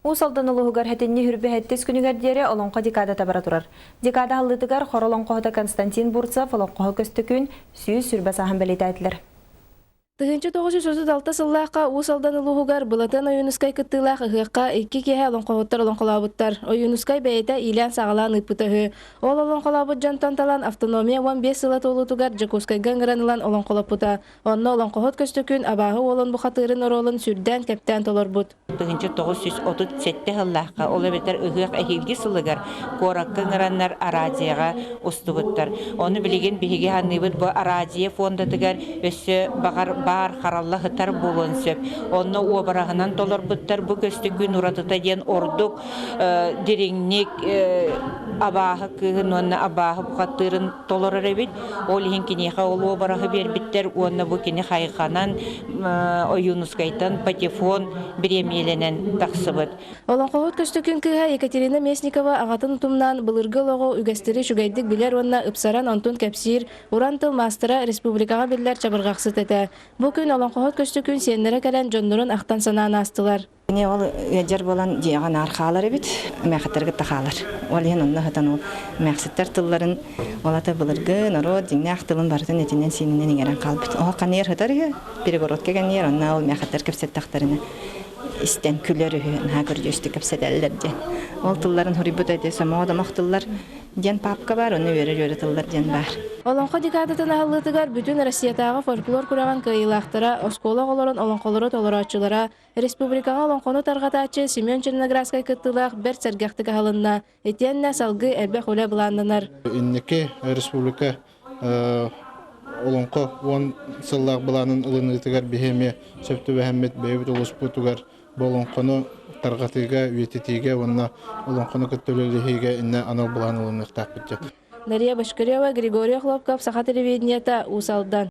Уус Алдан улууһугар сэтинньи хүрбэһэттис күнүгэр диэри Олоҥхо декадата бара турар. Декада аһыллыытыгар хор олоҥхоһута Константин Бурцев олоҥхоһо Көстөкүүн 120 сааһын бэлиэтээтилэр. 1936 сыллаахха Уус Алдан улууһугар Былатыан Ойуунускай кыттыылаах ыһыахха икки киэһэ олоҥхоһуттар олоҥхолообуттар. Ойуунускай бэйэтэ иилээн-саҕалаан ыыппыта үһү. Ол олоҥхолообут дьонтон талан автономия 15 сыла туолуутугар Дьокуускайга ыҥыран ылан олоҥхолоппута. Онно олоҥхоһут Көстөкүүн абааһы уолун бухатыырын оруолун сүрдээн-кэптээн толорбут. 1937 сыллаахха, ол эбэтэр ыһыах эһиилги сылыгар куоракка ыҥыраннар араадьыйаҕа устубуттар. Ону билигин биһиги саныыбыт бу араадьыйа фондатыгар өссө баҕар баар харалла сытар буолуон сөп. Онно уобараһынан толорбуттар бу Көстөкүүн уратыта диэн ордук дириҥник абааһы кыыһын уонна абааһы бухатыырын толорор эбит. Ол иһин киниэхэ ол уобараһы биэрбиттэр уонна бу кини хайҕанан Ойуунускайтан патефон бириэмийэлэнэн тахсыбыт. Олоҥхоһут Көстөкүүн кыыһа Екатерина Местникова аҕатын утумнаан былыргы олоҕу үгэстэри үчүгэйдик билэр уонна ыпсаран онтун кэпсиир уран тыл маастара республикаҕа биллэр чабырҕахсыт этэ. Бу күн олоҥхоһут Көстөкүүн сиэннэрэ кэлэн дьоннорун ахтан санаан аастылар. Кини ол ыалдьар буолан дьиэҕэ наар хаалар эбит, эмээхиттэр кытта хаалар. Ол иһин онно сытан ол эмээхситтэр тылларын, ол ата былыргы норуот дьиҥнээх тылын барытын этинэн-сиининэн иҥэрэн хаалбыт. Оһох ханныйар сытар үһү, перегородка кэннигэр онно ол эмээхиттэр кэпсэттэхтэринэ истэн күлэр үһү, наһаа көрдьүөстүк кэпсэтэллэр диэн. Ол тылларын суруйбут эти сомоҕо домох тыллар диэн папка баар, онно үөрэ-үөрэ тыллар диэн баар. Олоҥхо декадатын аһыллыытыгар бүтүн Россиятааҕы фольклор күрэҕин кыайыылаахтара, оскуола оҕолорун олоҥхолору толорооччулара, Республикаҕа олоҥхону тарҕатааччы Семен Черноградскай кыттыылаах бэрт сэргэхтик аһылынна. Итиэннэ салгыы элбэх үлэ былааннанар. Инники республика олоҥхо уон сыллаах былаанын ылыныытыгар биһи эмиэ сөп түбэһэммит бэйэбит улууспутугар бу олоҥхону тарҕатыыга, үйэтитиигэ уонна олоҥхону кытта үлэлэһиигэ иннэ анал былаан ылыныахтаахпыт диэн. Дария Башкарева, Григорий Охлопков, Саха телевидениета, Уус Алдан.